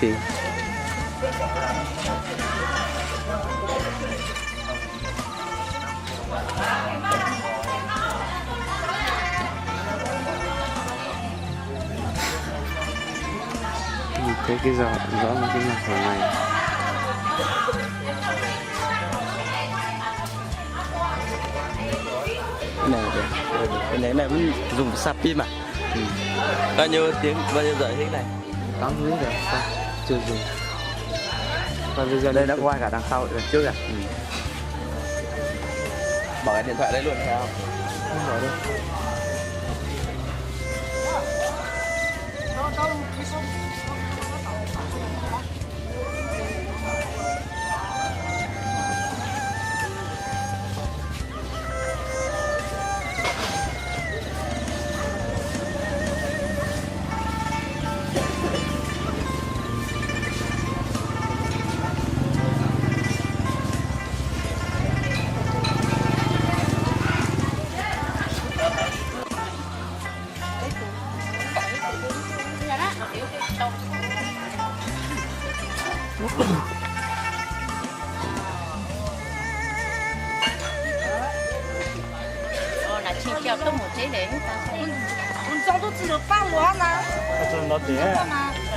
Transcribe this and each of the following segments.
Xim. Thế cái giò gió nó cái mặt của mày. Cái này, cái này, cái này vẫn dùng sạc pin mà. Ừ. Bao nhiêu tiếng, bao nhiêu giờ thế này? Tám tiếng rồi, sao? Chưa dùng. Còn bây giờ đây đã qua cả đằng sau rồi, trước rồi. Ừ. Bỏ cái điện thoại đây luôn không? Không bỏ đâu. Kuv ntxoov tub txiv ntsuv paj luas na.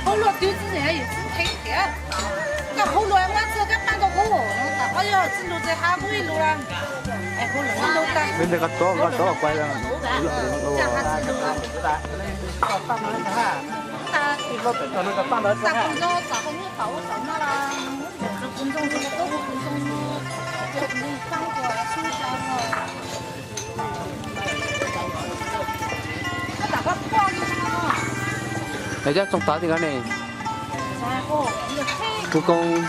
Hauv luag twb txiv ntsuv yim txiv nthe tiag. Koj hauv luag muab txiv kab paj ntau kuv, tam qhov yog txiv ntsuv txiv ha kuv ib lus lawm. Txiv ntsuv tag. Ntawd koj tuav, koj tuav kuv. Tag kuv ntxoov txav kuv nyuj tau ua tau no los, kuv ntxoov txiv ntsuv kuv ntxoov txiv ntsuv txaj kuv xub tau no. Lawv coj tsoos tod tim ko ne. Kuv koom.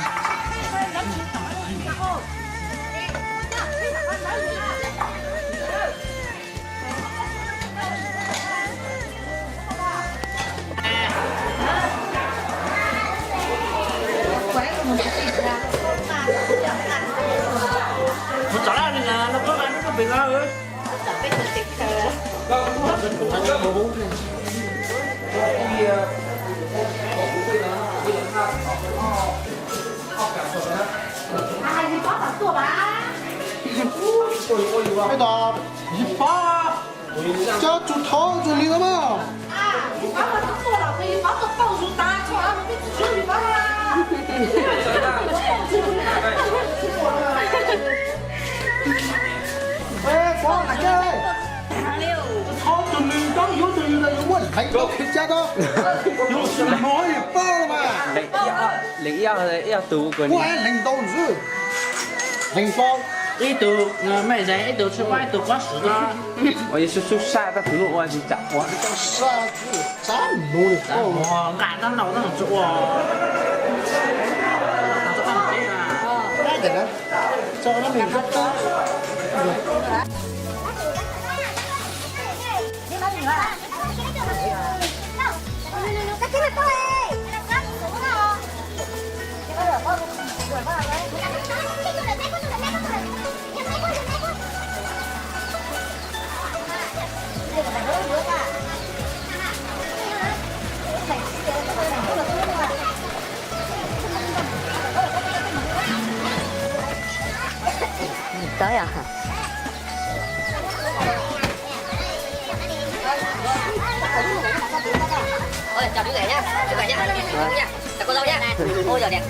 Tab tom yim pab cov tsuj thov tsuj li no mas. Thov tus nws tau yuav tus yus los yuav muaj leej tau pes tsawg tau. Yus sim hnov yus paub los mas. Leej ib, ib tus kuv muaj leej ntau ntxwb. Leej tau ib tug mej zeeg, ib tug tshwj pab, ib tug pab swm no. Ua yus sub sub sab tab tus lub ua tsis tsam ua. Sab txab mus li. Nqa tab nau tab tsis ua. Tới à? Ôi, chào chú rể nhá, chú rể nhá, chú nha, chào cô dâu nhá. Ôi, giỏi đẹp.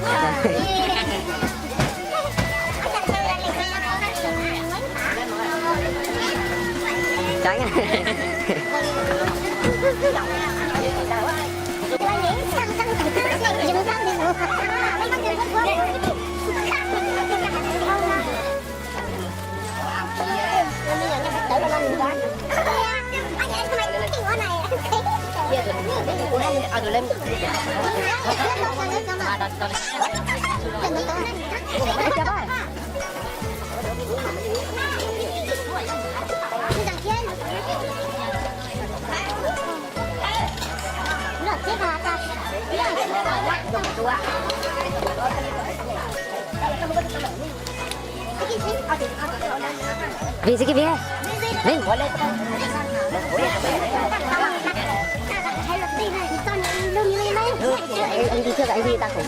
Tránh. Vin, vin. Vin. Em đi trước, em đi ra khỏi.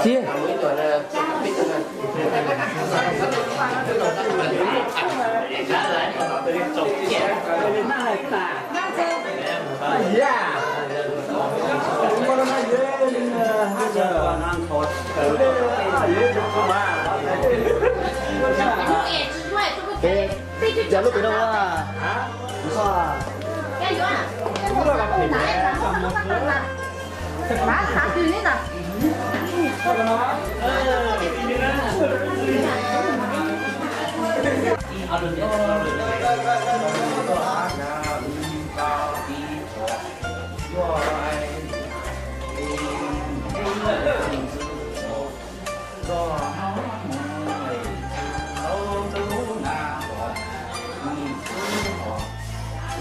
Tiag. Ê, giờ lúc đó à? Không sao à?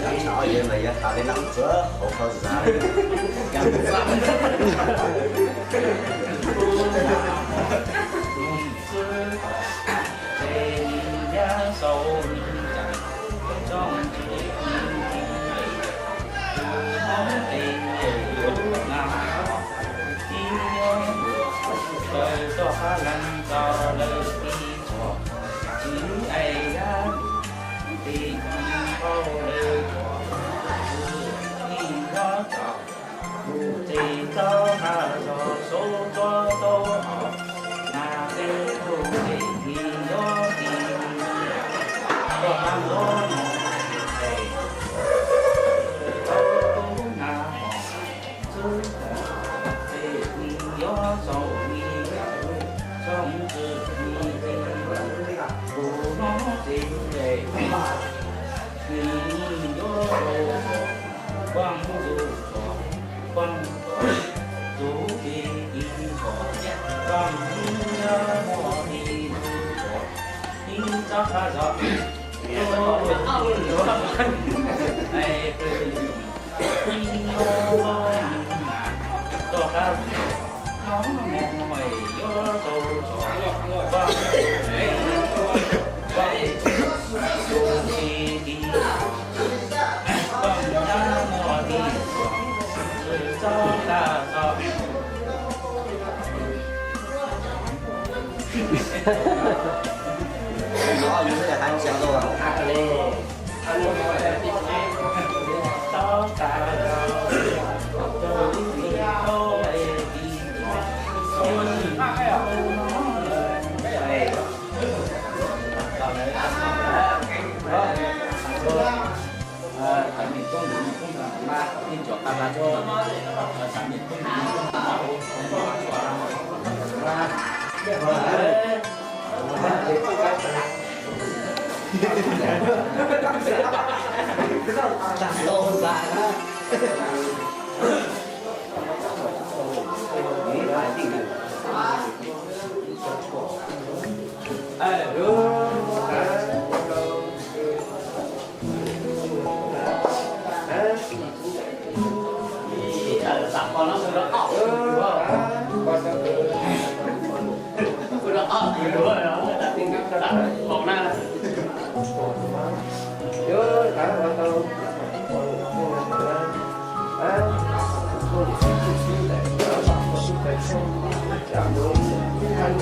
Yav tshav yuav mas yuav tas li no tsuav hauv qhov zam. Yog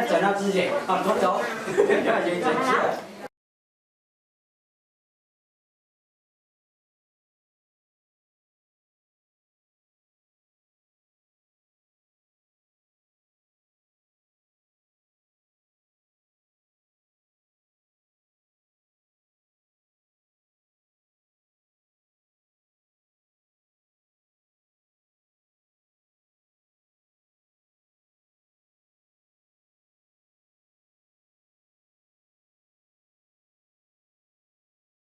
txawm no tsis yem, yog txawm tsis